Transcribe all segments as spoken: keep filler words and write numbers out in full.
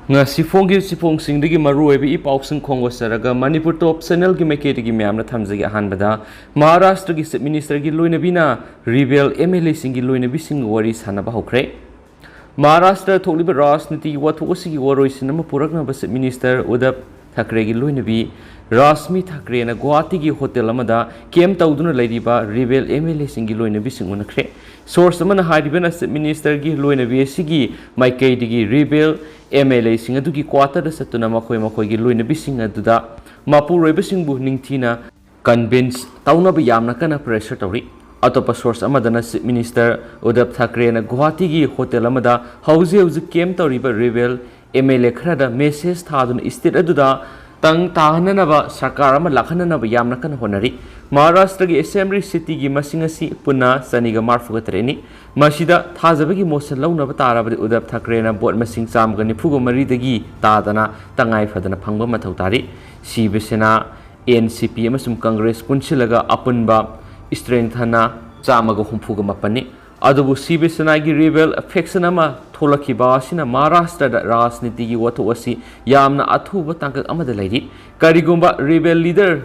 ꯉꯁꯤ ꯐꯣꯡꯈꯤꯕ ꯆꯦꯐꯣꯡꯁꯤꯡꯗꯒꯤ ꯃꯔꯨꯑꯣꯏꯕ ꯏ ꯄꯥꯎꯁꯤꯡ ꯈꯣꯡꯗꯣꯛꯆꯔꯒ ꯃꯅꯤꯄꯨꯔ ꯇꯣꯞ ꯆꯦꯅꯦꯜꯒꯤ ꯃꯥꯏꯀꯩꯗꯒꯤ ꯃꯌꯥꯝꯅ ꯊꯝꯖꯒꯦ꯫ ꯑꯍꯥꯟꯕꯗ, ꯃꯍꯥꯔꯥꯁꯇ꯭ꯔꯒꯤ ꯆꯤꯐ ꯃꯤꯅꯤꯁꯇꯔꯒꯤ ꯂꯣꯏꯅꯕꯤꯅ ꯔꯤꯕꯦꯜ ꯑꯦꯝ ꯑꯦꯜ ꯑꯦꯁꯤꯡꯒꯤ ꯂꯣꯏꯅꯕꯤꯁꯤꯡꯒ ꯋꯥꯔꯤ ꯁꯥꯟꯅꯕ ꯍꯧꯈ꯭ꯔꯦ꯫ ꯃꯍꯥꯔꯥꯁꯇ꯭ꯔ ꯊꯣꯛꯂꯤꯕ ꯔꯥꯖꯅꯤꯇꯤꯒꯤ ꯋꯥꯊꯣꯛ ꯑꯁꯤꯒꯤ ꯋꯥꯔꯣꯏꯁꯤꯟ ꯑꯃ ꯄꯨꯔꯛꯅꯕ ꯆꯤꯐ ꯃꯤꯅꯤꯁꯇꯔ ꯎꯗꯞ ꯊꯥꯀ꯭ꯔꯦꯒꯤ ꯂꯣꯏꯅꯕꯤ ꯔꯥꯁꯃꯤ ꯊꯥꯀ꯭ꯔꯦꯅ ꯒꯨꯋꯥꯍꯥꯇꯤꯒꯤ ꯍꯣꯇꯦꯜ ꯑꯃꯗ ꯀꯦꯝ ꯇꯧꯗꯨꯅ ꯂꯩꯔꯤꯕ ꯔꯤꯕꯦꯜ ꯑꯦꯝ ꯑꯦꯜ ꯑꯦꯁꯤꯡꯒꯤ ꯂꯣꯏꯅꯕꯤꯁꯤꯡ ꯎꯅꯈ꯭ꯔꯦ꯫ ꯁꯣꯔꯁ ꯑꯃꯅ ꯍꯥꯏꯔꯤꯕꯅ, ꯆꯤꯐ ꯃꯤꯅꯤꯁꯇꯔꯒꯤ ꯂꯣꯏꯅꯕꯤ ꯑꯁꯤꯒꯤ ꯃꯥꯏꯀꯩꯗꯒꯤ ꯔꯤꯕꯦꯜ ꯑꯦꯝ ꯑꯦꯜ ꯑꯦꯁꯤꯡ ꯑꯗꯨꯒꯤ ꯀ꯭ꯋꯥꯇꯔꯗ ꯆꯠꯇꯨꯅ ꯃꯈꯣꯏ ꯃꯈꯣꯏꯒꯤ ꯂꯣꯏꯅꯕꯤꯁꯤꯡ ꯑꯗꯨꯗ ꯃꯄꯨꯔꯣꯏꯕꯁꯤꯡꯕꯨ ꯅꯤꯡꯊꯤꯅ ꯀꯟꯚꯤꯟꯁ ꯇꯧꯅꯕ ꯌꯥꯝꯅ ꯀꯟꯅ ꯄ꯭ꯔꯦꯁꯔ ꯇꯧꯔꯤ꯫ ꯑꯇꯣꯞꯄ ꯁꯣꯔꯁ ꯑꯃꯗꯅ ꯆꯤꯐ ꯃꯤꯅꯤꯁꯇꯔ ꯎꯗꯞ ꯊꯥꯀ꯭ꯔꯦꯅ ꯒꯨꯋꯥꯍꯥꯇꯤꯒꯤ ꯍꯣꯇꯦꯜ ꯑꯃꯗ ꯍꯧꯖꯤꯛ ꯍꯧꯖꯤꯛ ꯀꯦꯝ ꯇꯧꯔꯤꯕ ꯔꯤꯕꯦꯜ ꯑꯦꯝ ꯑꯦꯜ ꯑꯦ ꯈꯔꯗ ꯃꯦꯁꯦꯖ ꯊꯥꯗꯨꯅ ꯁ꯭ꯇꯦꯠ ꯑꯗꯨꯗ ꯇꯪ ꯇꯥꯍꯟꯅꯅꯕ, ꯁꯔꯀꯥꯔ ꯑꯃ ꯂꯥꯛꯍꯟꯅꯅꯕ ꯌꯥꯝꯅ ꯀꯟꯅ ꯍꯣꯠꯅꯔꯤ꯫ ꯃꯍꯥꯔꯥꯁꯇ꯭ꯔꯒꯤ ꯑꯦꯁꯦꯝꯕ꯭ꯂꯤ ꯁꯤꯠꯀꯤ ꯃꯁꯤꯡ ꯑꯁꯤ ꯄꯨꯟꯅ ꯆꯅꯤꯒ ꯃꯔꯤꯐꯨꯒ ꯇꯔꯦꯠꯅꯤ꯫ ꯃꯁꯤꯗ ꯊꯥꯖꯕꯒꯤ ꯃꯣꯁꯟ ꯂꯧꯅꯕ ꯇꯥꯔꯕꯗꯤ ꯎꯗꯞ ꯊꯥꯀ꯭ꯔꯦꯅ ꯚꯣꯠ ꯃꯁꯤꯡ ꯆꯥꯝꯃꯒ ꯅꯤꯐꯨꯒ ꯃꯔꯤꯗꯒꯤ ꯇꯥꯗꯅ ꯇꯉꯥꯏ ꯐꯗꯅ ꯐꯪꯕ ꯃꯊꯧ ꯇꯥꯔꯤ꯫ ꯁꯤꯕ ꯁꯦꯅꯥ, ꯑꯦꯟ ꯁꯤ ꯄꯤ ꯑꯃꯁꯨꯡ ꯀꯪꯒ꯭ꯔꯦꯁ ꯄꯨꯟꯁꯤꯜꯂꯒ ꯑꯄꯨꯟꯕ ꯏꯁꯇ꯭ꯔꯦꯡꯊꯅ ꯆꯥꯝꯃꯒ ꯍꯨꯝꯐꯨꯒ ꯃꯥꯄꯟꯅꯤ꯫ ꯑꯗꯨꯕꯨ ꯁꯤꯕ ꯁꯦꯅꯥꯒꯤ ꯔꯤꯕꯦꯜ ꯐꯦꯛꯁꯟ ꯑꯃ ꯊꯣꯛꯂꯛꯈꯤꯕ ꯑꯁꯤꯅ ꯃꯍꯥꯔꯥꯁꯇ꯭ꯔꯗ ꯔꯥꯖꯅꯤꯇꯤꯒꯤ ꯋꯥꯊꯣꯛ ꯑꯁꯤ ꯌꯥꯝꯅ ꯑꯊꯨꯕ ꯇꯥꯡꯀꯛ ꯑꯃꯗ ꯂꯩꯔꯤ꯫ ꯀꯔꯤꯒꯨꯝꯕ ꯔꯤꯕꯦꯜ ꯂꯤꯗꯔ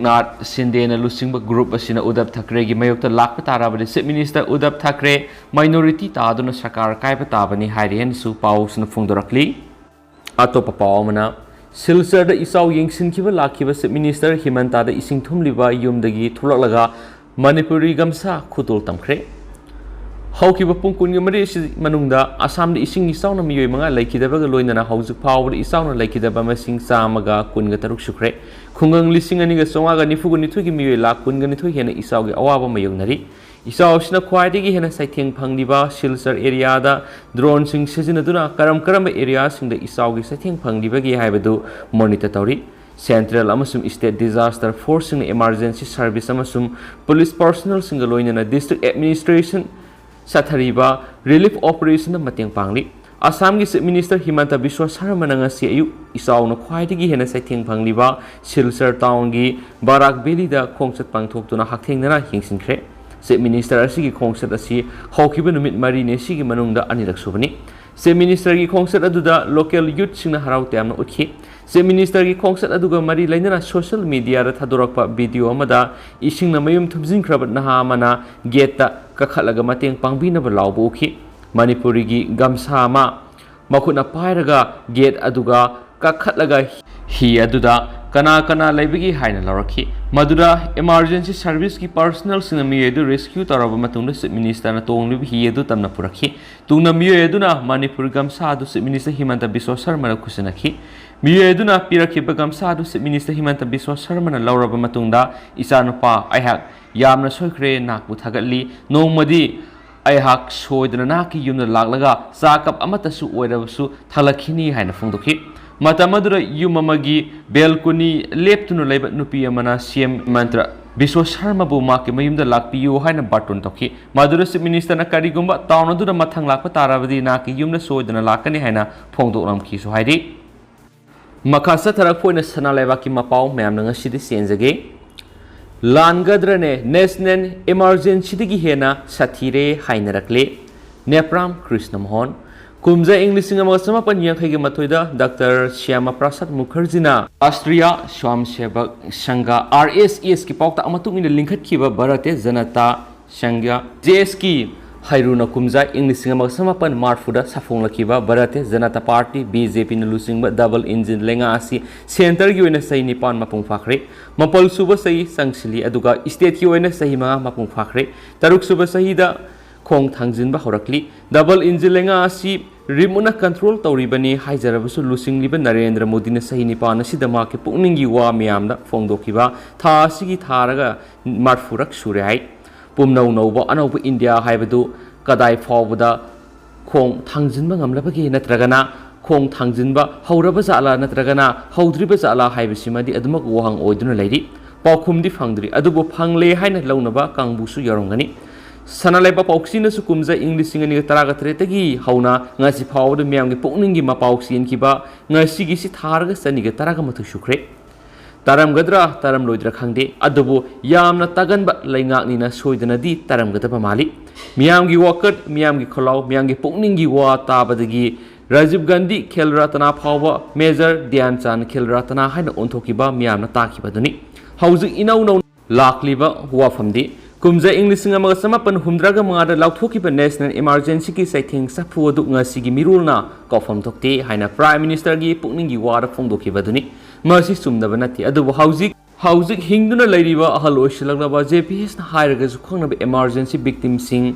ꯅꯥꯊ ꯁꯤꯟꯗꯦꯅ ꯂꯨꯆꯤꯡꯕ ꯒ꯭ꯔꯨꯞ ꯑꯁꯤꯅ ꯎꯗꯞ ꯊꯥꯀ꯭ꯔꯦꯒꯤ ꯃꯥꯌꯣꯛꯇ ꯂꯥꯛꯄ ꯇꯥꯔꯕꯗꯤ ꯆꯤꯐ ꯃꯤꯅꯤꯁꯇꯔ ꯎꯗꯞ ꯊꯥꯀ꯭ꯔꯦ ꯃꯥꯏꯅꯣꯔꯤꯇꯤ ꯇꯥꯗꯨꯅ ꯁꯔꯀꯥꯔ ꯀꯥꯏꯕ ꯇꯥꯕꯅꯤ ꯍꯥꯏꯔꯤ ꯍꯥꯏꯅꯁꯨ ꯄꯥꯎꯁꯤꯅ ꯐꯣꯡꯗꯣꯔꯛꯂꯤ꯫ ꯑꯇꯣꯞꯄ ꯄꯥꯎ ꯑꯃꯅ, ꯁꯤꯜꯆꯔꯗ ꯏꯆꯥꯎ ꯌꯦꯡꯁꯤꯟꯈꯤꯕ ꯂꯥꯛꯈꯤꯕ ꯆꯤꯐ ꯃꯤꯅꯤꯁꯇꯔ ꯍꯤꯃꯟꯇꯥꯗ ꯏꯁꯤꯡ ꯊꯨꯝꯂꯤꯕ ꯌꯨꯝꯗꯒꯤ ꯊꯣꯛꯂꯛꯂꯒ ꯃꯅꯤꯄꯨꯔꯤ ꯒꯝꯁꯥ ꯈꯨꯗꯣꯜ ꯇꯝꯈ꯭ꯔꯦ꯫ ꯍꯧꯈꯤꯕ ꯄꯨꯡ ꯀꯨꯟꯒ ꯃꯔꯤ ꯑꯁꯤ ꯃꯅꯨꯡꯗ ꯑꯁꯥꯝꯗ ꯏꯁꯤꯡ ꯏꯆꯥꯎꯅ ꯃꯤꯑꯣꯏ ꯃꯉꯥ ꯂꯩꯈꯤꯗꯕꯒ ꯂꯣꯏꯅꯅ ꯍꯧꯖꯤꯛ ꯐꯥꯎꯕꯗ ꯏꯆꯥꯎꯅ ꯂꯩꯈꯤꯗꯕ ꯃꯁꯤꯡ ꯆꯥꯝꯃꯒ ꯀꯨꯟꯒ ꯇꯔꯨꯛ ꯁꯨꯈ꯭ꯔꯦ꯫ ꯈꯨꯡꯒꯪ ꯂꯤꯁꯤꯡ ꯑꯅꯤꯒ ꯆꯥꯝꯃꯉꯥꯒ ꯅꯤꯐꯨꯒ ꯅꯤꯊꯣꯏꯒꯤ ꯃꯤꯑꯣꯏ ꯂꯥꯈ ꯀꯨꯟꯒ ꯅꯤꯊꯣꯏ ꯍꯦꯟꯅ ꯏꯆꯥꯎꯒꯤ ꯑꯋꯥꯕ ꯃꯥꯌꯣꯛꯅꯔꯤ꯫ ꯏꯆꯥꯎ ꯑꯁꯤꯅ ꯈ꯭ꯋꯥꯏꯗꯒꯤ ꯍꯦꯟꯅ ꯆꯩꯊꯦꯡ ꯐꯪꯂꯤꯕ ꯁꯤꯜꯆꯔ ꯑꯦꯔꯤꯌꯥꯗ ꯗ꯭ꯔꯣꯟꯁꯤꯡ ꯁꯤꯖꯤꯟꯅꯗꯨꯅ ꯀꯔꯝ ꯀꯔꯝꯕ ꯑꯦꯔꯤꯌꯥꯁꯤꯡꯗ ꯏꯆꯥꯎꯒꯤ ꯆꯩꯊꯦꯡ ꯐꯪꯂꯤꯕꯒꯦ ꯍꯥꯏꯕꯗꯨ ꯃꯣꯅꯤꯇꯔ ꯇꯧꯔꯤ꯫ ꯁꯦꯟꯇ꯭ꯔꯦꯜ ꯑꯃꯁꯨꯡ ꯁ꯭ꯇꯦꯠ ꯗꯤꯖꯥꯁꯇꯔ ꯐꯣꯔꯁꯁꯤꯡꯅ ꯏꯃꯥꯔꯖꯦꯟꯁꯤ ꯁꯔꯚꯤꯁ ꯑꯃꯁꯨꯡ ꯄꯨꯂꯤꯁ ꯄꯔꯁꯣꯅꯦꯜꯁꯤꯡꯒ ꯂꯣꯏꯅꯅ ꯗꯤꯁꯇ꯭ꯔꯤꯛ ꯑꯦꯗꯃꯤꯅꯤꯁꯇ꯭ꯔꯦꯁꯟ ꯆꯠꯊꯔꯤꯕ ꯔꯤꯂꯤꯐ ꯑꯣꯄꯔꯦꯁꯟꯗ ꯃꯇꯦꯡ ꯄꯥꯡꯂꯤ꯫ ꯑꯁꯥꯝꯒꯤ ꯆꯤꯐ ꯃꯤꯅꯤꯁꯇꯔ ꯍꯤꯃꯟꯇ ꯕꯤꯁ꯭ꯋ ꯁꯔꯃꯅ ꯉꯁꯤ ꯑꯌꯨꯛ ꯏꯆꯥꯎꯅ ꯈ꯭ꯋꯥꯏꯗꯒꯤ ꯍꯦꯟꯅ ꯆꯩꯊꯦꯡ ꯐꯪꯂꯤꯕ ꯁꯤꯜꯆꯔ ꯇꯥꯎꯟꯒꯤ ꯕꯔꯥꯛ ꯚꯦꯂꯤꯗ ꯈꯣꯡꯆꯠ ꯄꯥꯡꯊꯣꯛꯇꯨꯅ ꯍꯛꯊꯦꯡꯅꯅ ꯌꯦꯡꯁꯤꯟꯈ꯭ꯔꯦ꯫ ꯆꯤꯐ ꯃꯤꯅꯤꯁꯇꯔ ꯑꯁꯤꯒꯤ ꯈꯣꯡꯆꯠ ꯑꯁꯤ ꯍꯧꯈꯤꯕ ꯅꯨꯃꯤꯠ ꯃꯔꯤꯅꯤ ꯑꯁꯤꯒꯤ ꯃꯅꯨꯡꯗ ꯑꯅꯤꯔꯛ ꯁꯨꯕꯅꯤ꯫ Chief Ministerꯒꯤ ꯈꯣꯡꯆꯠ ꯑꯗꯨꯗ local youthꯁꯤꯡꯅ ꯍꯔꯥꯎ ꯇꯌꯥꯝꯅ ꯎꯠꯈꯤ꯫ Chief Ministerꯒꯤ ꯈꯣꯡꯆꯠ ꯑꯗꯨꯒ ꯃꯔꯤ ꯂꯩꯅꯅ social mediaꯗ ꯊꯥꯗꯣꯔꯛꯄ video ꯑꯃꯗ ꯏꯁꯤꯡꯅ ꯃꯌꯨꯝ ꯊꯨꯝꯖꯤꯟꯈ꯭ꯔꯕ ꯅꯍꯥ ꯑꯃꯅ gateꯇ ꯀꯥꯈꯠꯂꯒ ꯃꯇꯦꯡ ꯄꯥꯡꯕꯤꯅꯕ ꯂꯥꯎꯕ ꯎꯈꯤ꯫ ꯃꯅꯤꯄꯨꯔꯤꯒꯤ ꯒꯝꯁꯥ ꯑꯃ ꯃꯈꯨꯠꯅ ꯄꯥꯏꯔꯒ gate ꯑꯗꯨꯒ ꯀꯥꯈꯠꯂꯒ ꯍꯤ ꯑꯗꯨꯗ ꯀꯅꯥ ꯀꯅꯥ ꯂꯩꯕꯒꯦ ꯍꯥꯏꯅ ꯂꯧꯔꯛꯈꯤ꯫ ꯃꯗꯨꯗ emergency serviceꯀꯤ personnelꯁꯤꯡꯅ ꯃꯤꯑꯣꯏ ꯑꯗꯨ rescue ꯇꯧꯔꯕ ꯃꯇꯨꯡꯗ Chief Ministerꯅ ꯇꯣꯡꯂꯤꯕ ꯍꯤ ꯑꯗꯨ ꯇꯝꯅ ꯄꯨꯔꯛꯈꯤ꯫ ꯇꯨꯡꯗ ꯃꯤꯑꯣꯏ ꯑꯗꯨꯅ ꯃꯅꯤꯄꯨꯔ ꯒꯝꯁꯥ ꯑꯗꯨ Chief Minister ꯍꯤꯃꯟꯇ ꯕꯤꯁ꯭ꯋ ꯁꯔꯃꯗ ꯈꯨꯠꯁꯤꯟꯅꯈꯤ꯫ ꯃꯤꯑꯣꯏ ꯑꯗꯨꯅ ꯄꯤꯔꯛꯈꯤꯕ ꯒꯝꯁꯥ ꯑꯗꯨ Chief Minister ꯍꯤꯃꯟꯇ ꯕꯤꯁ꯭ꯋ ꯁꯔꯃꯅ ꯂꯧꯔꯕ ꯃꯇꯨꯡꯗ, "ꯏꯆꯥꯅꯨꯄꯥ, ꯑꯩꯍꯥꯛ ꯌꯥꯝꯅ ꯁꯣꯏꯈ꯭ꯔꯦ, ꯅꯍꯥꯛꯄꯨ ꯊꯥꯒꯠꯂꯤ꯫ ꯅꯣꯡꯃꯗꯤ ꯑꯩꯍꯥꯛ ꯁꯣꯏꯗꯅ ꯅꯍꯥꯛꯀꯤ ꯌꯨꯝꯗ ꯂꯥꯛꯂꯒ ꯆꯥ cup ꯑꯃꯠꯇꯁꯨ ꯑꯣꯏꯔꯕꯁꯨ ꯊꯛꯂꯛꯈꯤꯅꯤ" ꯍꯥꯏꯅ ꯐꯣꯡꯗꯣꯛꯈꯤ꯫ ꯃꯇꯝ ꯑꯗꯨꯗ ꯌꯨꯝ ꯑꯃꯒꯤ balcony ꯂꯦꯞꯇꯨꯅ ꯂꯩꯕ ꯅꯨꯄꯤ ꯑꯃꯅ CM ꯍꯤꯃꯟꯇ ꯕꯤꯁ꯭ꯋ ꯁꯔꯃꯕꯨ ꯃꯍꯥꯛꯀꯤ ꯃꯌꯨꯝꯗ ꯂꯥꯛꯄꯤꯌꯨ ꯍꯥꯏꯅ ꯕꯥꯔꯇꯣꯟ ꯇꯧꯈꯤ꯫ ꯃꯗꯨꯗ Chief Ministerꯅ "ꯀꯔꯤꯒꯨꯝꯕ town ꯑꯗꯨꯗ ꯃꯊꯪ ꯂꯥꯛꯄ ꯇꯥꯔꯕꯗꯤ ꯅꯍꯥꯛꯀꯤ ꯌꯨꯝꯗ ꯁꯣꯏꯗꯅ ꯂꯥꯛꯀꯅꯤ" ꯍꯥꯏꯅ ꯐꯣꯡꯗꯣꯛꯂꯝꯈꯤꯁꯨ ꯍꯥꯏꯔꯤ꯫ ꯃꯈꯥ ꯆꯠꯊꯔꯛꯄ ꯑꯣꯏꯅ ꯁꯅꯥ ꯂꯩꯕꯥꯛꯀꯤ ꯃꯄꯥꯎ ꯃꯌꯥꯝꯅ ꯉꯁꯤꯗꯤ ꯆꯦꯟꯖꯒꯦ꯫ ꯂꯥꯟꯒꯗ꯭ꯔꯅꯦ? National Emergencyꯗꯒꯤ ꯍꯦꯟꯅ ꯁꯥꯊꯤꯔꯦ ꯍꯥꯏꯅꯔꯛꯂꯦ꯫ ꯅꯦꯄ꯭ꯔꯥꯝ ꯀ꯭ꯔꯤꯁꯅ ꯃꯣꯍꯟ꯫ ꯀꯨꯝꯖꯥ ꯏꯪ ꯂꯤꯁꯤꯡ ꯑꯃꯒ ꯆꯃꯥꯄꯟ ꯌꯥꯡꯈꯩꯒꯤ ꯃꯥꯊꯣꯏꯗ Doctor Shyama Prasad Mukherjeeꯅ Rashtriya Swayamsevak Sangha, RSSꯒꯤ ꯄꯥꯎꯇꯥꯛ ꯃꯇꯨꯡ ꯏꯟꯅ ꯂꯤꯡꯈꯠꯈꯤꯕ ꯚꯥꯔꯇꯤꯌ ꯖꯅꯇꯥ ꯁꯪꯘ, JSꯀꯤ ꯍꯩꯔꯨꯅ ꯀꯨꯝꯖꯥ ꯏꯪ ꯂꯤꯁꯤꯡ ꯑꯃꯒ ꯆꯃꯥꯄꯟ ꯃꯔꯤꯐꯨꯗ ꯁꯥꯐꯣꯡꯂꯛꯈꯤꯕ ꯚꯥꯔꯇꯤꯌ ꯖꯅꯇꯥ ꯄꯥꯔꯇꯤ, BJPꯅ ꯂꯨꯆꯤꯡꯕ double engine ꯂꯩꯉꯥꯛ ꯑꯁꯤ centreꯒꯤ ꯑꯣꯏꯅ ꯆꯍꯤ ꯅꯤꯄꯥꯟ ꯃꯄꯨꯡ ꯐꯥꯈ꯭ꯔꯦ꯫ ꯃꯥꯄꯜ ꯁꯨꯕ ꯆꯍꯤ ꯆꯪꯁꯤꯜꯂꯤ, ꯑꯗꯨꯒ stateꯀꯤ ꯑꯣꯏꯅ ꯆꯍꯤ ꯃꯉꯥ ꯃꯄꯨꯡ ꯐꯥꯈ꯭ꯔꯦ꯫ ꯇꯔꯨꯛ ꯁꯨꯕ ꯆꯍꯤꯗ ꯈꯣꯡ ꯊꯥꯡꯖꯤꯟꯕ ꯍꯧꯔꯛꯂꯤ꯫ Double engine ꯂꯩꯉꯥꯛ ꯑꯁꯤ remoteꯅ control ꯇꯧꯔꯤꯕꯅꯤ ꯍꯥꯏꯖꯔꯕꯁꯨ, ꯂꯨꯆꯤꯡꯂꯤꯕ ꯅꯔꯦꯟꯗ꯭ꯔ ꯃꯣꯗꯤꯅ ꯆꯍꯤ ꯅꯤꯄꯥꯟ ꯑꯁꯤꯗ ꯃꯍꯥꯛꯀꯤ ꯄꯨꯛꯅꯤꯡꯒꯤ ꯋꯥ ꯃꯌꯥꯝꯗ ꯐꯣꯡꯗꯣꯛꯈꯤꯕ ꯊꯥ ꯑꯁꯤꯒꯤ ꯊꯥꯔꯒ ꯃꯔꯤꯐꯨꯔꯛ ꯁꯨꯔꯦ ꯍꯥꯏ꯫ ꯄꯨꯝꯅꯧ ꯅꯧꯕ ꯑꯅꯧꯕ ꯏꯟꯗꯤꯌꯥ ꯍꯥꯏꯕꯗꯨ ꯀꯗꯥꯏ ꯐꯥꯎꯕꯗ ꯈꯣꯡ ꯊꯥꯡꯖꯤꯟꯕ ꯉꯝꯂꯕꯒꯦ, ꯅꯠꯇ꯭ꯔꯒꯅ ꯈꯣꯡ ꯊꯥꯡꯖꯤꯟꯕ ꯍꯧꯔꯕ ꯖꯥꯠꯂꯥ ꯅꯠꯇ꯭ꯔꯒꯅ ꯍꯧꯗ꯭ꯔꯤꯕ ꯖꯥꯠꯂꯥ ꯍꯥꯏꯕꯁꯤꯃꯗꯤ ꯑꯗꯨꯃꯛ ꯋꯥꯍꯪ ꯑꯣꯏꯗꯨꯅ ꯂꯩꯔꯤ꯫ ꯄꯥꯎꯈꯨꯝꯗꯤ ꯐꯪꯗ꯭ꯔꯤ, ꯑꯗꯨꯕꯨ ꯐꯪꯂꯦ ꯍꯥꯏꯅ ꯂꯧꯅꯕ ꯀꯥꯡꯕꯨꯁꯨ ꯌꯥꯎꯔꯝꯒꯅꯤ꯫ ꯁꯅꯥ ꯂꯩꯕꯥꯛ ꯄꯥꯎꯆꯦꯅꯁꯨ ꯀꯨꯝꯖꯥ ꯏꯪ ꯂꯤꯁꯤꯡ ꯑꯅꯤꯒ ꯇꯔꯥꯒ ꯇꯔꯦꯠꯇꯒꯤ ꯍꯧꯅ ꯉꯁꯤ ꯐꯥꯎꯕꯗ ꯃꯤꯌꯥꯝꯒꯤ ꯄꯨꯛꯅꯤꯡꯒꯤ ꯃꯄꯥꯎ ꯆꯦꯟꯈꯤꯕ ꯉꯁꯤꯒꯤꯁꯤ ꯊꯥꯔꯒ ꯆꯅꯤꯒ ꯇꯔꯥꯒ ꯃꯥꯊꯣꯏ ꯁꯨꯈ꯭ꯔꯦ꯫ ꯇꯥꯔꯝꯒꯗ꯭ꯔꯥ ꯇꯥꯔꯝꯂꯣꯏꯗ꯭ꯔꯥ ꯈꯪꯗꯦ, ꯑꯗꯨꯕꯨ ꯌꯥꯝꯅ ꯇꯥꯒꯟꯕ ꯂꯩꯉꯥꯛꯅꯤꯅ ꯁꯣꯏꯗꯅꯗꯤ ꯇꯥꯔꯝꯒꯗꯕ ꯃꯥꯜꯂꯤ꯫ ꯃꯤꯌꯥꯝꯒꯤ ꯋꯥꯀꯠ, ꯃꯤꯌꯥꯝꯒꯤ ꯈꯣꯜꯂꯥꯎ, ꯃꯤꯌꯥꯝꯒꯤ ꯄꯨꯛꯅꯤꯡꯒꯤ ꯋꯥ ꯇꯥꯕꯗꯒꯤ ꯔꯥꯖꯤꯕ ꯒꯥꯟꯙꯤ ꯈꯦꯜ ꯔꯠꯅꯥ ꯐꯥꯎꯕ ꯃꯦꯖꯔ ꯙ꯭ꯌꯥꯟ ꯆꯥꯟ ꯈꯦꯜ ꯔꯠꯅꯥ ꯍꯥꯏꯅ ꯑꯣꯟꯊꯣꯛꯈꯤꯕ ꯃꯤꯌꯥꯝꯅ ꯇꯥꯈꯤꯕ ꯑꯗꯨꯅꯤ꯫ ꯍꯧꯖꯤꯛ ꯏꯅꯧ ꯅꯧꯅ ꯂꯥꯛꯂꯤꯕ ꯋꯥꯐꯝꯗꯤ, ꯀꯨꯝꯖꯥ ꯏꯪ ꯂꯤꯁꯤꯡ ꯑꯃꯒ ꯆꯃꯥꯄꯟ ꯍꯨꯝꯗ꯭ꯔꯥꯒ ꯃꯉꯥꯗ ꯂꯥꯎꯊꯣꯛꯈꯤꯕ ꯅꯦꯁꯅꯦꯜ ꯏꯃꯥꯔꯖꯦꯟꯁꯤꯒꯤ ꯆꯩꯊꯦꯡ ꯆꯐꯨ ꯑꯗꯨ ꯉꯁꯤꯒꯤ ꯃꯤꯔꯣꯜꯅ ꯀꯥꯎꯐꯝ ꯊꯣꯛꯇꯦ ꯍꯥꯏꯅ ꯄ꯭ꯔꯥꯏꯝ ꯃꯤꯅꯤꯁꯇꯔꯒꯤ ꯄꯨꯛꯅꯤꯡꯒꯤ ꯋꯥꯗ ꯐꯣꯡꯗꯣꯛꯈꯤꯕ ꯑꯗꯨꯅꯤ꯫ ꯃꯁꯤ ꯆꯨꯝꯗꯕ ꯅꯠꯇꯦ, ꯑꯗꯨꯕꯨ ꯍꯧꯖꯤꯛ ꯍꯧꯖꯤꯛ ꯍꯤꯡꯗꯨꯅ ꯂꯩꯔꯤꯕ ꯑꯍꯜ ꯑꯣꯏꯁꯤꯜꯂꯛꯂꯕ, ꯖꯦ ꯄꯤ ꯑꯦꯁꯅ ꯍꯥꯏꯔꯒꯁꯨ ꯈꯪꯅꯕ ꯏꯃꯥꯔꯖꯦꯟꯁꯤ ꯚꯤꯛꯇꯤꯝꯁꯤꯡ,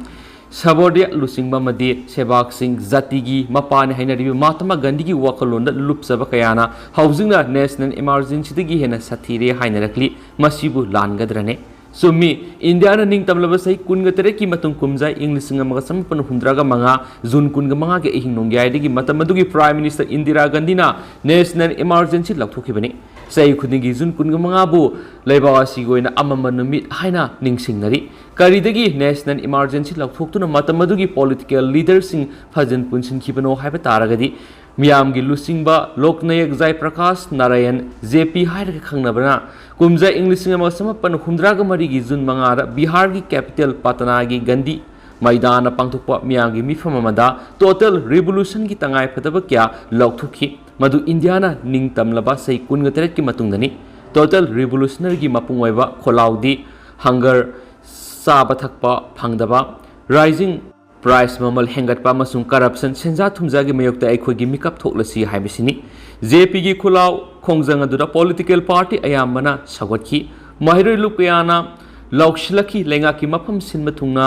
ꯁꯕꯣꯗꯤꯌꯥ ꯂꯨꯆꯤꯡꯕ ꯑꯃꯗꯤ ꯁꯦꯕꯥꯛꯁꯤꯡ, ꯖꯥꯇꯤꯒꯤ ꯃꯄꯥꯅꯤ ꯍꯥꯏꯅꯔꯤꯕ ꯃꯍꯥꯇꯃꯥ ꯒꯥꯟꯙꯤꯒꯤ ꯋꯥꯈꯜꯂꯣꯟꯗ ꯂꯨꯞꯆꯕ ꯀꯌꯥꯅ ꯍꯧꯖꯤꯛꯅ ꯅꯦꯁꯅꯦꯜ ꯏꯃꯥꯔꯖꯦꯟꯁꯤꯗꯒꯤ ꯍꯦꯟꯅ ꯁꯥꯊꯤꯔꯦ ꯍꯥꯏꯅꯔꯛꯂꯤ꯫ ꯃꯁꯤꯕꯨ ꯂꯥꯟꯒꯗ꯭ꯔꯅꯦ? ꯆꯨꯝꯃꯤ, ꯏꯟꯗꯤꯌꯥꯅ ꯅꯤꯡꯇꯝꯂꯕ ꯆꯍꯤ ꯀꯨꯟꯒ ꯇꯔꯦꯠꯀꯤ ꯃꯇꯨꯡ, ꯀꯨꯝꯖꯥ ꯏꯪ ꯂꯤꯁꯤꯡ ꯑꯃꯒ ꯆꯃꯥꯄꯟ ꯍꯨꯝꯗ꯭ꯔꯥꯒ ꯃꯉꯥ, ꯖꯨꯟ ꯀꯨꯟꯒ ꯃꯉꯥꯒꯤ ꯑꯍꯤꯡ ꯅꯣꯡꯌꯥꯏꯗꯒꯤ ꯃꯇꯝ ꯑꯗꯨꯒꯤ ꯄ꯭ꯔꯥꯏꯝ ꯃꯤꯅꯤꯁꯇꯔ ꯏꯟꯗꯤꯔꯥ ꯒꯥꯟꯙꯤꯅ ꯅꯦꯁꯅꯦꯜ ꯏꯃꯥꯔꯖꯦꯟꯁꯤ ꯂꯥꯎꯊꯣꯛꯈꯤꯕꯅꯤ꯫ ꯆꯍꯤ ꯈꯨꯗꯤꯡꯒꯤ ꯖꯨꯟ ꯀꯨꯟꯒ ꯃꯉꯥꯕꯨ ꯂꯩꯕꯥꯛ ꯑꯁꯤꯒꯤ ꯑꯣꯏꯅ ꯑꯃꯝꯕ ꯅꯨꯃꯤꯠ ꯍꯥꯏꯅ ꯅꯤꯡꯁꯤꯡꯅꯔꯤ꯫ ꯀꯔꯤꯗꯒꯤ ꯅꯦꯁꯅꯦꯜ ꯏꯃꯥꯔꯖꯦꯟꯁꯤ ꯂꯥꯎꯊꯣꯛꯇꯨꯅ ꯃꯇꯝ ꯑꯗꯨꯒꯤ ꯄꯣꯂꯤꯇꯤꯀꯦꯜ ꯂꯤꯗꯔꯁꯤꯡ ꯐꯖꯤꯟ ꯄꯨꯟꯁꯤꯟꯈꯤꯕꯅꯣ ꯍꯥꯏꯕ ꯇꯥꯔꯒꯗꯤ, ꯃꯤꯌꯥꯝꯒꯤ ꯂꯨꯆꯤꯡꯕ ꯂꯣꯛꯅꯥꯌꯛ ꯖꯥꯏ ꯄ꯭ꯔꯀꯥꯁ ꯅꯥꯔꯥꯌꯟ, ꯖꯦ ꯄꯤ ꯍꯥꯏꯔꯒ ꯈꯪꯅꯕꯅ, ꯀꯨꯝꯖꯥ ꯏꯪ ꯂꯤꯁꯤꯡ ꯑꯃꯒ ꯆꯃꯥꯄꯟ ꯍꯨꯝꯗ꯭ꯔꯥꯒ ꯃꯔꯤꯒꯤ ꯖꯨꯟ ꯃꯉꯥꯗ ꯕꯤꯍꯥꯔꯒꯤ ꯀꯦꯄꯤꯇꯦꯜ ꯄꯥꯇꯅꯥꯒꯤ ꯒꯥꯟꯙꯤ ꯃꯩꯗꯥꯟꯗ ꯄꯥꯡꯊꯣꯛꯄ ꯃꯤꯌꯥꯝꯒꯤ ꯃꯤꯐꯝ ꯑꯃꯗ ꯇꯣꯇꯦꯜ ꯔꯤꯚꯣꯂꯨꯁꯟꯒꯤ ꯇꯉꯥꯏꯐꯗꯕ ꯀꯌꯥ ꯂꯥꯎꯊꯣꯛꯈꯤ꯫ ꯃꯗꯨ ꯏꯟꯗꯤꯌꯥꯅ ꯅꯤꯡꯇꯝꯂꯕ ꯆꯍꯤ ꯀꯨꯟꯒ ꯇꯔꯦꯠꯀꯤ ꯃꯇꯨꯡꯗꯅꯤ꯫ ꯇꯣꯇꯦꯜ ꯔꯤꯚꯣꯂꯨꯁꯅꯔꯤꯒꯤ ꯃꯄꯨꯡ ꯑꯣꯏꯕ ꯈꯣꯜꯂꯥꯎꯗꯤ ꯍꯪꯒꯔ, ꯆꯥꯕ ꯊꯛꯄ ꯐꯪꯗꯕ, ꯔꯥꯏꯖꯤꯡ ꯄ꯭ꯔꯥꯏꯁ ꯃꯃꯜ ꯍꯦꯟꯒꯠꯄ ꯑꯃꯁꯨꯡ ꯀꯔꯞꯁꯟ, ꯁꯦꯟꯖꯥ ꯊꯨꯝꯖꯥꯒꯤ ꯃꯥꯌꯣꯛꯇ ꯑꯩꯈꯣꯏꯒꯤ ꯃꯤꯀꯞ ꯊꯣꯛꯂꯁꯤ ꯍꯥꯏꯕꯁꯤꯅꯤ꯫ ꯖꯦ ꯄꯤꯒꯤ ꯈꯨꯜꯂꯥꯎ ꯈꯣꯡꯖꯪ ꯑꯗꯨꯗ ꯄꯣꯂꯤꯇꯤꯀꯦꯜ ꯄꯥꯔꯇꯤ ꯑꯌꯥꯝꯕꯅ ꯁꯧꯒꯠꯈꯤ꯫ ꯃꯍꯩꯔꯣꯏ ꯂꯨꯞ ꯀꯌꯥꯅ ꯂꯥꯎꯁꯤꯜꯂꯛꯈꯤ꯫ ꯂꯩꯉꯥꯛꯀꯤ ꯃꯐꯝ ꯁꯤꯟꯕ ꯊꯨꯡꯅ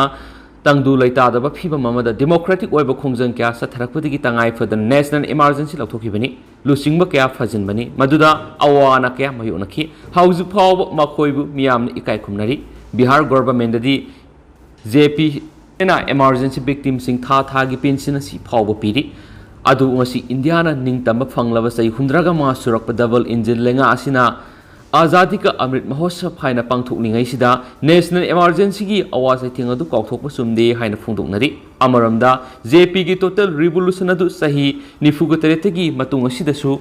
ꯇꯪꯗꯨ ꯂꯩꯇꯥꯗꯕ ꯐꯤꯚꯝ ꯑꯃꯗ ꯗꯦꯃꯣꯀ꯭ꯔꯦꯇꯤꯛ ꯑꯣꯏꯕ ꯈꯣꯡꯖꯪ ꯀꯌꯥ ꯆꯠꯊꯔꯛꯄꯗꯒꯤ ꯇꯉꯥꯏ ꯐꯗꯅ ꯅꯦꯁꯅꯦꯜ ꯏꯃꯥꯔꯖꯦꯟꯁꯤ ꯂꯧꯊꯣꯛꯈꯤꯕꯅꯤ꯫ ꯂꯨꯆꯤꯡꯕ ꯀꯌꯥ ꯐꯖꯤꯟꯕꯅꯤ꯫ ꯃꯗꯨꯗ ꯑꯋꯥ ꯑꯅꯥ ꯀꯌꯥ ꯃꯥꯌꯣꯛꯅꯈꯤ꯫ ꯍꯧꯖꯤꯛ ꯐꯥꯎꯕ ꯃꯈꯣꯏꯕꯨ ꯃꯤꯌꯥꯝꯅ ꯏꯀꯥꯏ ꯈꯨꯝꯅꯔꯤ꯫ ꯕꯤꯍꯥꯔ ꯒꯣꯚꯔꯟꯃꯦꯟꯗꯗꯤ ꯖꯦ ꯄꯤꯅ ꯏꯃꯥꯔꯖꯦꯟꯁꯤ ꯚꯤꯛꯇꯤꯝꯁꯤꯡ ꯊꯥ ꯊꯥꯒꯤ ꯄꯦꯟꯁꯤꯟ ꯑꯁꯤ ꯐꯥꯎꯕ ꯄꯤꯔꯤ꯫ ꯑꯗꯨ ꯉꯁꯤ ꯏꯟꯗꯤꯌꯥꯅ ꯅꯤꯡꯇꯝꯕ ꯐꯪꯂꯕ ꯆꯍꯤ ꯍꯨꯝꯗ꯭ꯔꯥꯒ ꯃꯉꯥ ꯁꯨꯔꯛꯄ ꯗꯕꯜ ꯏꯟꯖꯤꯟ ꯂꯩꯉꯥꯛ ꯑꯁꯤꯅ ꯑꯖꯥꯗꯤ ꯀ ꯑꯃ꯭ꯔꯤꯠ ꯃꯍꯣꯠꯁꯕ ꯍꯥꯏꯅ ꯄꯥꯡꯊꯣꯛꯂꯤꯉꯩꯁꯤꯗ ꯅꯦꯁꯅꯦꯜ ꯏꯃꯥꯔꯖꯦꯟꯁꯤꯒꯤ ꯑꯋꯥ ꯆꯩꯊꯦꯡ ꯑꯗꯨ ꯀꯥꯎꯊꯣꯛꯄ ꯆꯨꯝꯗꯦ ꯍꯥꯏꯅ ꯐꯣꯡꯗꯣꯛꯅꯔꯤ꯫ ꯑꯃꯔꯣꯝꯗ, ꯖꯦ ꯄꯤꯒꯤ ꯇꯣꯇꯦꯜ ꯔꯤꯚꯣꯂꯨꯁꯟ ꯑꯗꯨ ꯆꯍꯤ ꯅꯤꯐꯨꯒ ꯇꯔꯦꯠꯇꯒꯤ ꯃꯇꯨꯡ ꯑꯁꯤꯗꯁꯨ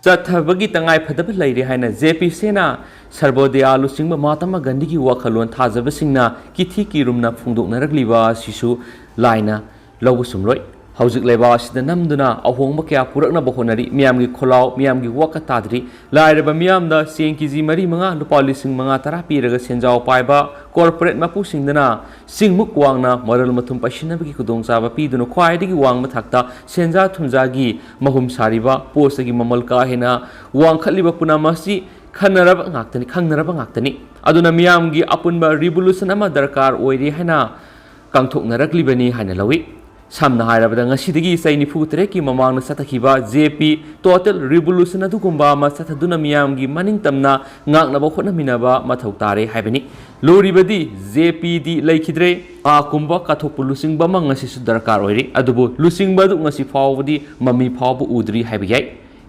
ꯆꯠꯊꯕꯒꯤ ꯇꯉꯥꯏ ꯐꯗꯕ ꯂꯩꯔꯦ ꯍꯥꯏꯅ ꯖꯦ ꯄꯤ ꯁꯦꯅꯥ, ꯁꯔꯕꯣꯗꯌꯥ ꯂꯨꯆꯤꯡꯕ ꯃꯍꯥꯇꯃꯥ ꯒꯥꯟꯙꯤꯒꯤ ꯋꯥꯈꯜꯂꯣꯟ ꯊꯥꯖꯕꯁꯤꯡꯅ ꯀꯤꯊꯤ ꯀꯤꯔꯨꯝꯅ ꯐꯣꯡꯗꯣꯛꯅꯔꯛꯂꯤꯕ ꯑꯁꯤꯁꯨ ꯂꯥꯏꯅ ꯂꯧꯕ ꯆꯨꯝꯂꯣꯏ꯫ ꯍꯧꯖꯤꯛ ꯂꯩꯕꯥꯛ ꯑꯁꯤꯗ ꯅꯝꯗꯨꯅ ꯑꯍꯣꯡꯕ ꯀꯌꯥ ꯄꯨꯔꯛꯅꯕ ꯍꯣꯠꯅꯔꯤ꯫ ꯃꯤꯌꯥꯝꯒꯤ ꯈꯣꯜꯂꯥꯎ, ꯃꯤꯌꯥꯝꯒꯤ ꯋꯥꯀꯠ ꯇꯥꯗ꯭ꯔꯤ꯫ ꯂꯥꯏꯔꯕ ꯃꯤꯌꯥꯝꯗ ꯆꯦꯡ ꯀꯦ ꯖꯤ ꯃꯔꯤ ꯃꯉꯥ, ꯂꯨꯄꯥ ꯂꯤꯁꯤꯡ ꯃꯉꯥ ꯇꯔꯥ ꯄꯤꯔꯒ ꯁꯦꯟꯖꯥꯎ ꯄꯥꯏꯕ ꯀꯣꯔꯄꯣꯔꯦꯠ ꯃꯄꯨꯁꯤꯡꯗꯅ ꯆꯤꯡꯃꯨꯛ ꯋꯥꯡꯅ ꯃꯔꯜ ꯃꯊꯨꯝ ꯄꯩꯁꯤꯟꯅꯕꯒꯤ ꯈꯨꯗꯣꯡꯆꯥꯕ ꯄꯤꯗꯨꯅ ꯈ꯭ꯋꯥꯏꯗꯒꯤ ꯋꯥꯡꯕ ꯊꯥꯛꯇ ꯁꯦꯟꯖꯥ ꯊꯨꯝꯖꯥꯒꯤ ꯃꯍꯨꯝ ꯁꯥꯔꯤꯕ ꯄꯣꯠꯁꯤꯒꯤ ꯃꯃꯜ ꯀꯥ ꯍꯦꯟꯅ ꯋꯥꯡꯈꯠꯂꯤꯕ ꯄꯨꯝꯅꯃꯛ ꯑꯁꯤ ꯈꯟꯅꯔꯕ ꯉꯥꯛꯇꯅꯤ, ꯈꯪꯅꯔꯕ ꯉꯥꯛꯇꯅꯤ꯫ ꯑꯗꯨꯅ ꯃꯤꯌꯥꯝꯒꯤ ꯑꯄꯨꯟꯕ revolution ꯑꯃ ꯗꯔꯀꯥꯔ ꯑꯣꯏꯔꯤ ꯍꯥꯏꯅ ꯀꯥꯡꯊꯣꯛꯅꯔꯛꯂꯤꯕꯅꯤ ꯍꯥꯏꯅ ꯂꯧꯏ꯫ ꯁꯝꯅ ꯍꯥꯏꯔꯕꯗ, ꯉꯁꯤꯗꯒꯤ ꯆꯍꯤ ꯅꯤꯐꯨ ꯇꯔꯦꯠꯀꯤ ꯃꯃꯥꯡꯗ ꯆꯠꯊꯈꯤꯕ ꯖꯦ ꯄꯤ total revolution ꯑꯗꯨꯒꯨꯝꯕ ꯑꯃ ꯆꯠꯊꯗꯨꯅ ꯃꯤꯌꯥꯝꯒꯤ ꯃꯅꯤꯡꯇꯝꯅ ꯉꯥꯛꯅꯕ ꯍꯣꯠꯅꯃꯤꯟꯅꯕ ꯃꯊꯧ ꯇꯥꯔꯦ ꯍꯥꯏꯕꯅꯤ꯫ ꯂꯨꯔꯤꯕꯗꯤ ꯖꯦ ꯄꯤꯗꯤ ꯂꯩꯈꯤꯗ꯭ꯔꯦ꯫ ꯃꯥ ꯀꯨꯝꯕ ꯀꯠꯊꯣꯛꯄ ꯂꯨꯆꯤꯡꯕ ꯑꯃ ꯉꯁꯤꯁꯨ ꯗꯔꯀꯥꯔ ꯑꯣꯏꯔꯤ, ꯑꯗꯨꯕꯨ ꯂꯨꯆꯤꯡꯕ ꯑꯗꯨ ꯉꯁꯤ ꯐꯥꯎꯕꯗꯤ ꯃꯃꯤ ꯐꯥꯎꯕ ꯎꯗ꯭ꯔꯤ ꯍꯥꯏꯕ ꯌꯥꯏ꯫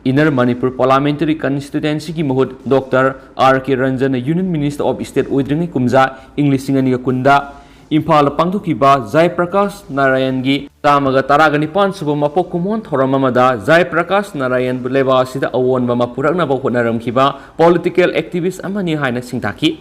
Inner Manipur Parliamentary Constituencyꯒꯤ ꯃꯍꯨꯠ ꯗꯣꯛꯇꯔ ꯑꯥꯔ ꯀꯦ ꯔꯟꯖꯟꯅ Union Minister of State ꯑꯣꯏꯗ꯭ꯔꯤꯉꯩ ꯀꯨꯝꯖꯥ ꯏꯪ ꯂꯤꯁꯤꯡ ꯑꯅꯤꯒ ꯀꯨꯟꯗ ꯏꯝꯐꯥꯜꯗ ꯄꯥꯡꯊꯣꯛꯈꯤꯕ ꯖꯥꯏ ꯄ꯭ꯔꯀꯥꯁ ꯅꯥꯔꯥꯌꯟꯒꯤ ꯆꯥꯝꯃꯒ ꯇꯔꯥꯒ ꯅꯤꯄꯥꯟ ꯁꯨꯕ ꯃꯄꯣꯛ ꯀꯨꯝꯑꯣꯟ ꯊꯧꯔꯝ ꯑꯃꯗ ꯖꯥꯏ ꯄ꯭ꯔꯀꯥꯁ ꯅꯥꯔꯥꯌꯟꯕꯨ ꯂꯩꯕꯥꯛ ꯑꯁꯤꯗ ꯑꯑꯣꯟꯕ ꯑꯃ ꯄꯨꯔꯛꯅꯕ ꯍꯣꯠꯅꯔꯝꯈꯤꯕ political activist ꯑꯃꯅꯤ ꯍꯥꯏꯅ ꯁꯤꯡꯊꯥꯈꯤ꯫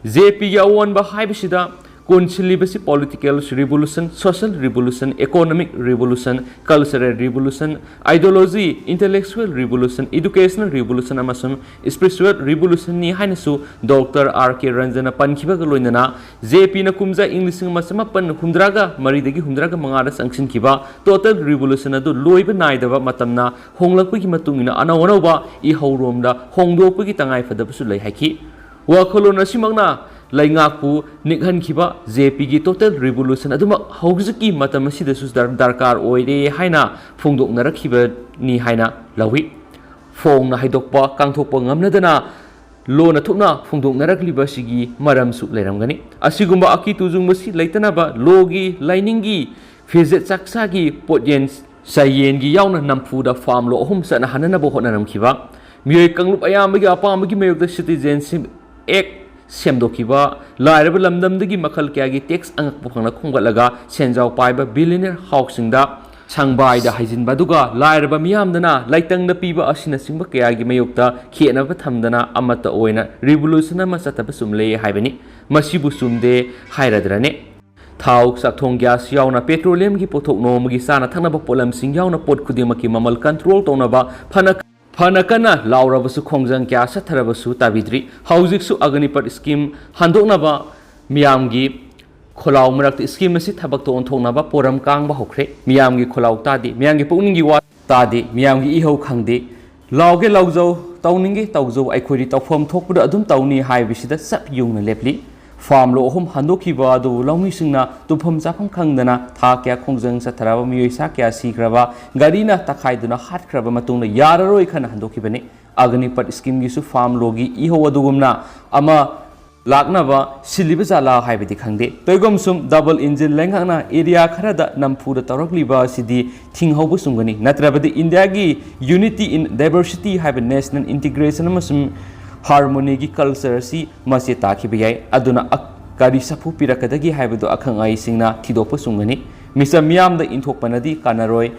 ꯖꯦ ꯄꯤꯒꯤ ꯑꯑꯣꯟꯕ ꯍꯥꯏꯕꯁꯤꯗ ꯀꯣꯟꯁꯤꯜꯂꯤꯕꯁꯤ political revolution, social revolution, economic revolution, cultural revolution, ideology, intellectual revolution, educational revolution ꯑꯃꯁꯨꯡ spiritual revolutionꯅꯤ ꯍꯥꯏꯅꯁꯨ ꯗꯣꯛꯇꯔ ꯑꯥꯔ ꯀꯦ ꯔꯟꯖꯟꯅ ꯄꯟꯈꯤꯕꯒ ꯂꯣꯏꯅꯅ ꯖꯦ ꯄꯤꯅ ꯀꯨꯝꯖꯥ ꯏꯪ ꯂꯤꯁꯤꯡ ꯑꯃ ꯆꯃꯥꯄꯟ ꯍꯨꯝꯗ꯭ꯔꯥꯒ ꯃꯔꯤꯗꯒꯤ ꯍꯨꯝꯗ꯭ꯔꯥꯒ ꯃꯉꯥꯗ ꯆꯪꯁꯤꯟꯈꯤꯕ total revolution ꯑꯗꯨ ꯂꯣꯏꯕ ꯅꯥꯏꯗꯕ ꯃꯇꯝꯅ ꯍꯣꯡꯂꯛꯄꯒꯤ ꯃꯇꯨꯡ ꯏꯟꯅ ꯑꯅꯧ ꯑꯅꯧꯕ ꯏꯍꯧꯔꯣꯝꯗ ꯍꯣꯡꯗꯣꯛꯄꯒꯤ ꯇꯉꯥꯏꯐꯗꯕꯁꯨ ꯂꯩ ꯍꯥꯏꯈꯤ꯫ ꯋꯥꯈꯜꯂꯣꯟ ꯑꯁꯤꯃꯛꯅ ꯂꯩꯉꯥꯛꯄꯨ ꯅꯤꯛꯍꯟꯈꯤꯕ ꯖꯦ ꯄꯤꯒꯤ total revolution ꯑꯗꯨꯃꯛ ꯍꯧꯖꯤꯛꯀꯤ ꯃꯇꯝ ꯑꯁꯤꯗꯁꯨ ꯗꯔ-, ꯗꯔꯀꯥꯔ ꯑꯣꯏꯔꯦ ꯍꯥꯏꯅ ꯐꯣꯡꯗꯣꯛꯅꯔꯛꯈꯤꯕꯅꯤ ꯍꯥꯏꯅ ꯂꯧꯏ꯫ ꯐꯣꯡꯅ ꯍꯥꯏꯗꯣꯛꯄ ꯀꯥꯡꯊꯣꯛꯄ ꯉꯝꯅꯗꯅ ꯂꯣꯟꯅ ꯊꯨꯞꯅ ꯐꯣꯡꯗꯣꯛꯅꯔꯛꯂꯤꯕ ꯑꯁꯤꯒꯤ ꯃꯔꯝꯁꯨ ꯂꯩꯔꯝꯒꯅꯤ꯫ ꯑꯁꯤꯒꯨꯝꯕ ꯑꯀꯤ ꯇꯨꯖꯨꯡꯕꯁꯤ ꯂꯩꯇꯅꯕ ꯂꯣꯒꯤ ꯂꯥꯏꯅꯤꯡꯒꯤ ꯐꯤꯖꯦꯠ ꯆꯥꯛꯆꯥꯒꯤ ꯄꯣꯠꯌꯦꯟ ꯆꯥꯌꯦꯟꯒꯤ ꯌꯥꯎꯅ ꯅꯝꯐꯨꯗ ꯐꯥꯝ ꯂꯣ ꯑꯍꯨꯝ ꯆꯠꯅꯍꯟꯅꯅꯕ ꯍꯣꯠꯅꯔꯝꯈꯤꯕ, ꯃꯤꯑꯣꯏ ꯀꯥꯡꯂꯨꯞ ꯑꯌꯥꯝꯕꯒꯤ ꯑꯄꯥꯝꯕꯒꯤ ꯃꯥꯌꯣꯛꯇ Citizenship Act ꯁꯦꯝꯗꯣꯛꯈꯤꯕ, ꯂꯥꯏꯔꯕ ꯂꯝꯗꯝꯗꯒꯤ ꯃꯈꯜ ꯀꯌꯥꯒꯤ tax ꯑꯉꯛꯄ ꯐꯪꯅ ꯈꯣꯝꯒꯠꯂꯒ ꯁꯦꯟꯖꯥꯎ ꯄꯥꯏꯕ billionaire ꯍꯥꯎꯁꯁꯤꯡꯗ ꯁꯪꯕꯥꯏꯗ ꯍꯩꯖꯤꯟꯕ ꯑꯗꯨꯒ ꯂꯥꯏꯔꯕ ꯃꯤꯌꯥꯝꯗꯅ ꯂꯩꯇꯪꯗ ꯄꯤꯕ ꯑꯁꯤꯅꯆꯤꯡꯕ ꯀꯌꯥꯒꯤ ꯃꯥꯌꯣꯛꯇ ꯈꯦꯠꯅꯕ ꯊꯝꯗꯅ ꯑꯃꯠꯇ ꯑꯣꯏꯅ revolution ꯑꯃ ꯆꯠꯊꯕ ꯆꯨꯝꯂꯦ ꯍꯥꯏꯕꯅꯤ꯫ ꯃꯁꯤꯕꯨ ꯆꯨꯝꯗꯦ ꯍꯥꯏꯔꯗ꯭ꯔꯅꯦ? ꯊꯥꯎ, ꯆꯥꯛꯊꯣꯡ gas ꯌꯥꯎꯅ petroleumꯒꯤ ꯄꯣꯠꯊꯣꯛ, ꯅꯣꯡꯃꯒꯤ ꯆꯥꯅ ꯊꯛꯅꯕ ꯄꯣꯠꯂꯝꯁꯤꯡ ꯌꯥꯎꯅ ꯄꯣꯠ ꯈꯨꯗꯤꯡꯃꯛꯀꯤ ꯃꯃꯜ control ꯇꯧꯅꯕ ꯐꯅ ꯐꯅ ꯀꯟꯅ ꯂꯥꯎꯔꯕꯁꯨ, ꯈꯣꯡꯖꯪ ꯀꯌꯥ ꯆꯠꯊꯔꯕꯁꯨ ꯇꯥꯕꯤꯗ꯭ꯔꯤ꯫ ꯍꯧꯖꯤꯛꯁꯨ Agnipath scheme ꯍꯟꯗꯣꯛꯅꯕ ꯃꯤꯌꯥꯝꯒꯤ ꯈꯣꯜꯂꯥꯎ ꯃꯔꯛꯇ scheme ꯑꯁꯤ ꯊꯕꯛꯇ ꯑꯣꯟꯊꯣꯛꯅꯕ ꯄꯣꯔꯝ ꯀꯥꯡꯕ ꯍꯧꯈ꯭ꯔꯦ꯫ ꯃꯤꯌꯥꯝꯒꯤ ꯈꯣꯜꯂꯥꯎ ꯇꯥꯗꯦ, ꯃꯤꯌꯥꯝꯒꯤ ꯄꯨꯛꯅꯤꯡꯒꯤ ꯋꯥ ꯇꯥꯗꯦ, ꯃꯤꯌꯥꯝꯒꯤ ꯏꯍꯧ ꯈꯪꯗꯦ꯫ ꯂꯥꯎꯒꯦ ꯂꯥꯎꯖꯧ, ꯇꯧꯅꯤꯡꯒꯦ ꯇꯧꯖꯧ, ꯑꯩꯈꯣꯏꯗꯤ ꯇꯧꯐꯝ ꯊꯣꯛꯄꯗ ꯑꯗꯨꯝ ꯇꯧꯅꯤ ꯍꯥꯏꯕꯁꯤꯗ ꯆꯞ ꯌꯨꯡꯅ ꯂꯦꯞꯂꯤ꯫ Farm lot ꯑꯍꯨꯝ ꯍꯟꯗꯣꯛꯈꯤꯕ ꯑꯗꯨꯕꯨ ꯂꯧꯃꯤꯁꯤꯡꯅ ꯇꯨꯝꯐꯝ ꯆꯥꯐꯝ ꯈꯪꯗꯅ ꯊꯥ ꯀꯌꯥ ꯈꯣꯡꯖꯪ ꯆꯠꯊꯔꯕ, ꯃꯤꯑꯣꯏ ꯁꯥ ꯀꯌꯥ ꯁꯤꯈ꯭ꯔꯕ, ꯒꯥꯔꯤꯅ ꯇꯛꯈꯥꯏꯗꯨꯅ ꯍꯥꯠꯈ꯭ꯔꯕ ꯃꯇꯨꯡꯗ ꯌꯥꯔꯔꯣꯏ ꯈꯟꯅ ꯍꯟꯗꯣꯛꯈꯤꯕꯅꯤ꯫ Agnipath schemeꯒꯤꯁꯨ farm lotꯀꯤ ꯏꯍꯧ ꯑꯗꯨꯒꯨꯝꯅ ꯑꯃ ꯂꯥꯛꯅꯕ ꯁꯤꯜꯂꯤꯕ ꯖꯥꯠꯂꯥ ꯍꯥꯏꯕꯗꯤ ꯈꯪꯗꯦ꯫ ꯇꯣꯏꯒꯨꯝꯁꯨꯝ double engine ꯂꯩꯉꯥꯛꯅ area ꯈꯔꯗ ꯅꯝꯐꯨꯗ ꯇꯧꯔꯛꯂꯤꯕ ꯑꯁꯤꯗꯤ ꯊꯤꯡꯍꯧꯕ ꯆꯨꯝꯒꯅꯤ꯫ ꯅꯠꯇ꯭ꯔꯕꯗꯤ Indiaꯒꯤ unity in diversity ꯍꯥꯏꯕ national integration ꯑꯃꯁꯨꯡ harmonyꯒꯤ culture ꯑꯁꯤ ꯃꯆꯦ ꯇꯥꯈꯤꯕ ꯌꯥꯏ꯫ ꯑꯗꯨꯅ ꯑ-, ꯀꯔꯤ ꯁꯥꯐꯨ ꯄꯤꯔꯛꯀꯗꯒꯦ ꯍꯥꯏꯕꯗꯨ ꯑꯈꯪ ꯑꯍꯩꯁꯤꯡꯅ ꯊꯤꯗꯣꯛꯄ ꯆꯨꯝꯒꯅꯤ꯫ ꯃꯤꯆꯝ ꯃꯤꯌꯥꯝꯗ ꯏꯟꯊꯣꯛꯄꯅꯗꯤ ꯀꯥꯟꯅꯔꯣꯏ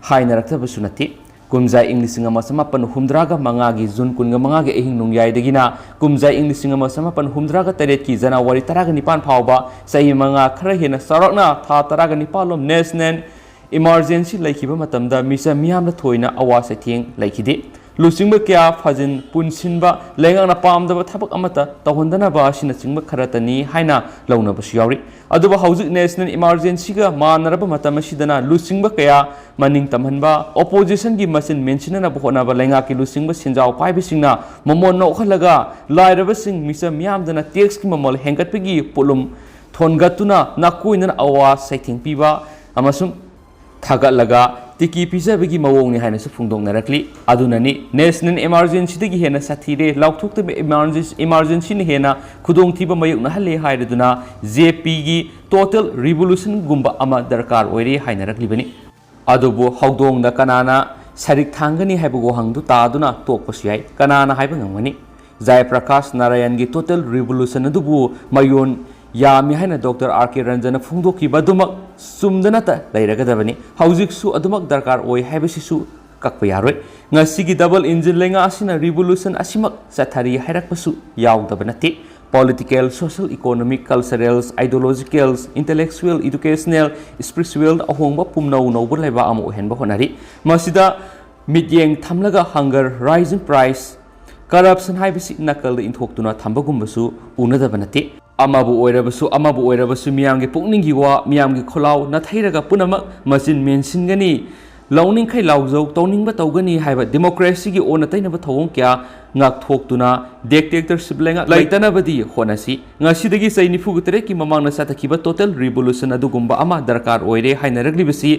ꯍꯥꯏꯅꯔꯛꯇꯕꯁꯨ ꯅꯠꯇꯦ꯫ ꯀꯨꯝꯖꯥ ꯏꯪ ꯂꯤꯁꯤꯡ ꯑꯃ ꯆꯃꯥꯄꯟ ꯍꯨꯝꯗ꯭ꯔꯥꯒ ꯃꯉꯥꯒꯤ ꯖꯨꯟ ꯀꯨꯟꯒ ꯃꯉꯥꯒꯤ ꯑꯍꯤꯡ ꯅꯣꯡꯌꯥꯏꯗꯒꯤꯅ ꯀꯨꯝꯖꯥ ꯏꯪ ꯂꯤꯁꯤꯡ ꯑꯃ ꯆꯃꯥꯄꯟ ꯍꯨꯝꯗ꯭ꯔꯥꯒ ꯇꯔꯦꯠꯀꯤ ꯖꯅꯋꯥꯔꯤ ꯇꯔꯥꯒ ꯅꯤꯄꯥꯟ ꯐꯥꯎꯕ ꯆꯍꯤ ꯃꯉꯥ, ꯈꯔ ꯍꯦꯟꯅ ꯆꯥꯎꯔꯥꯛꯅ ꯊꯥ ꯇꯔꯥꯒ ꯅꯤꯄꯥꯟ ꯂꯣꯝ national emergency ꯂꯩꯈꯤꯕ ꯃꯇꯝꯗ ꯃꯤꯆꯝ ꯃꯤꯌꯥꯝꯅ ꯊꯣꯏꯅ ꯑꯋꯥ ꯆꯩꯊꯦꯡ ꯂꯩꯈꯤꯗꯦ꯫ ꯂꯨꯆꯤꯡꯕ ꯀꯌꯥ ꯐꯥꯖꯤꯟ ꯄꯨꯟꯁꯤꯟꯕ, ꯂꯩꯉꯥꯛꯅ ꯄꯥꯝꯗꯕ ꯊꯕꯛ ꯑꯃꯠꯇ ꯇꯧꯍꯟꯗꯅꯕ ꯑꯁꯤꯅꯆꯤꯡꯕ ꯈꯔꯇꯅꯤ ꯍꯥꯏꯅ ꯂꯧꯅꯕꯁꯨ ꯌꯥꯎꯔꯤ꯫ ꯑꯗꯨꯕꯨ ꯍꯧꯖꯤꯛ national emergencyꯒ ꯃꯥꯟꯅꯔꯕ ꯃꯇꯝ ꯑꯁꯤꯗꯅ ꯂꯨꯆꯤꯡꯕ ꯀꯌꯥ ꯃꯅꯤꯡ ꯇꯝꯍꯟꯕ, oppositionꯒꯤ ꯃꯆꯤꯟ ꯃꯦꯟꯁꯤꯟꯅꯅꯕ ꯍꯣꯠꯅꯕ, ꯂꯩꯉꯥꯛꯀꯤ ꯂꯨꯆꯤꯡꯕ ꯁꯦꯟꯖꯥꯎ ꯄꯥꯏꯕꯁꯤꯡꯅ ꯃꯃꯣꯟ ꯅꯣꯛꯍꯜꯂꯒ ꯂꯥꯏꯔꯕꯁꯤꯡ, ꯃꯤꯆꯝ ꯃꯤꯌꯥꯝꯗꯅ taxꯀꯤ ꯃꯃꯜ ꯍꯦꯟꯒꯠꯄꯒꯤ ꯄꯣꯠꯂꯨꯝ ꯊꯣꯟꯒꯠꯇꯨꯅ ꯅꯥꯀꯣꯏꯅꯅ ꯑꯋꯥ ꯆꯩꯊꯦꯡ ꯄꯤꯕ ꯑꯃꯁꯨꯡ ꯊꯥꯒꯠꯂꯒ ꯇꯤꯀꯤ ꯄꯤꯖꯕꯒꯤ ꯃꯑꯣꯡꯅꯤ ꯍꯥꯏꯅꯁꯨ ꯐꯣꯡꯗꯣꯛꯅꯔꯛꯂꯤ꯫ ꯑꯗꯨꯅꯅꯤ national emergencyꯗꯒꯤ ꯍꯦꯟꯅ ꯁꯥꯊꯤꯔꯦ, ꯂꯥꯎꯊꯣꯛꯇꯕ emergency, emergencyꯅ ꯍꯦꯟꯅ ꯈꯨꯗꯣꯡꯊꯤꯕ ꯃꯥꯌꯣꯛꯅꯍꯜꯂꯦ ꯍꯥꯏꯔꯗꯨꯅ JPꯒꯤ total revolutionꯒꯨꯝꯕ ꯑꯃ ꯗꯔꯀꯥꯔ ꯑꯣꯏꯔꯦ ꯍꯥꯏꯅꯔꯛꯂꯤꯕꯅꯤ꯫ ꯑꯗꯨꯕꯨ ꯍꯧꯗꯣꯡꯗ ꯀꯅꯥꯅ ꯁꯔꯤꯛ ꯊꯥꯡꯒꯅꯤ ꯍꯥꯏꯕ ꯋꯥꯍꯪꯗꯨ ꯇꯥꯗꯨꯅ ꯇꯣꯛꯄꯁꯨ ꯌꯥꯏ꯫ ꯀꯅꯥꯅ ꯍꯥꯏꯕ ꯉꯝꯒꯅꯤ? ꯖꯥꯏ ꯄ꯭ꯔꯀꯥꯁ ꯅꯥꯔꯥꯌꯟꯒꯤ total revolution ꯑꯗꯨꯕꯨ ꯃꯌꯣꯟ ꯌꯥꯝꯃꯤ ꯍꯥꯏꯅ Doctor R K ꯔꯟꯖꯟꯅ ꯐꯣꯡꯗꯣꯛꯈꯤꯕ ꯑꯗꯨꯃꯛ ꯆꯨꯝꯗꯅꯇ ꯂꯩꯔꯒꯗꯕꯅꯤ꯫ ꯍꯧꯖꯤꯛꯁꯨ ꯑꯗꯨꯃꯛ ꯗꯔꯀꯥꯔ ꯑꯣꯏ ꯍꯥꯏꯕꯁꯤꯁꯨ ꯀꯛꯄ ꯌꯥꯔꯣꯏ꯫ ꯉꯁꯤꯒꯤ double engine ꯂꯩꯉꯥꯛ ꯑꯁꯤꯅ revolution ꯑꯁꯤꯃꯛ ꯆꯠꯊꯔꯤ ꯍꯥꯏꯔꯛꯄꯁꯨ ꯌꯥꯎꯗꯕ ꯅꯠꯇꯦ꯫ Political, social, economic, cultural, ideological, intellectual, educational, spiritual ꯑꯍꯣꯡꯕ ꯄꯨꯝꯅꯧ ꯅꯧꯕ ꯂꯩꯕꯥꯛ ꯑꯃ ꯑꯣꯏꯍꯟꯕ ꯍꯣꯠꯅꯔꯤ꯫ ꯃꯁꯤꯗ ꯃꯤꯠꯌꯦꯡ ꯊꯝꯂꯒ hunger, rising price, corruption ꯍꯥꯏꯕꯁꯤ ꯅꯥꯀꯜꯗ ꯏꯟꯊꯣꯛꯇꯨꯅ ꯊꯝꯕꯒꯨꯝꯕꯁꯨ ꯎꯅꯗꯕ ꯅꯠꯇꯦ꯫ ꯑꯃꯕꯨ ꯑꯣꯏꯔꯕꯁꯨ, ꯑꯃꯕꯨ ꯑꯣꯏꯔꯕꯁꯨ ꯃꯤꯌꯥꯝꯒꯤ ꯄꯨꯛꯅꯤꯡꯒꯤ ꯋꯥ, ꯃꯤꯌꯥꯝꯒꯤ ꯈꯣꯜꯂꯥꯎ ꯅꯥꯊꯩꯔꯒ ꯄꯨꯝꯅꯃꯛ ꯃꯆꯤꯟ ꯃꯦꯟꯁꯤꯟꯒꯅꯤ, ꯂꯧꯅꯤꯡꯈꯩ ꯂꯥꯎꯖꯧ, ꯇꯧꯅꯤꯡꯕ ꯇꯧꯒꯅꯤ ꯍꯥꯏꯕ democracy ꯒꯤ ꯑꯣꯟꯅ ꯇꯩꯅꯕ ꯊꯧꯑꯣꯡ ꯀꯌꯥ ꯉꯥꯛꯊꯣꯛꯇꯨꯅ dictatorship ꯂꯩꯉꯥꯛ ꯂꯩꯇꯅꯕꯗꯤ ꯍꯣꯠꯅꯁꯤ꯫ ꯉꯁꯤꯗꯒꯤ ꯆꯍꯤ ꯅꯤꯐꯨꯒ ꯇꯔꯦꯠꯀꯤ ꯃꯃꯥꯡꯗ ꯆꯠꯊꯈꯤꯕ total revolution ꯑꯗꯨꯒꯨꯝꯕ ꯑꯃ ꯗꯔꯀꯥꯔ ꯑꯣꯏꯔꯦ ꯍꯥꯏꯅꯔꯛꯂꯤꯕꯁꯤ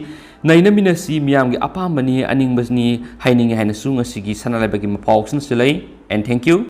ꯅꯩꯅꯃꯤꯟꯅꯁꯤ, ꯃꯤꯌꯥꯝꯒꯤ ꯑꯄꯥꯝꯕꯅꯤ, ꯑꯅꯤꯡꯕꯅꯤ ꯍꯥꯏꯅꯤꯡꯉꯤ ꯍꯥꯏꯅꯁꯨ ꯉꯁꯤꯒꯤ ꯁꯅꯥ ꯂꯩꯕꯥꯛꯀꯤ ꯃꯄꯥꯎꯁꯤꯅꯁꯨ ꯂꯩ꯫ And thank you꯫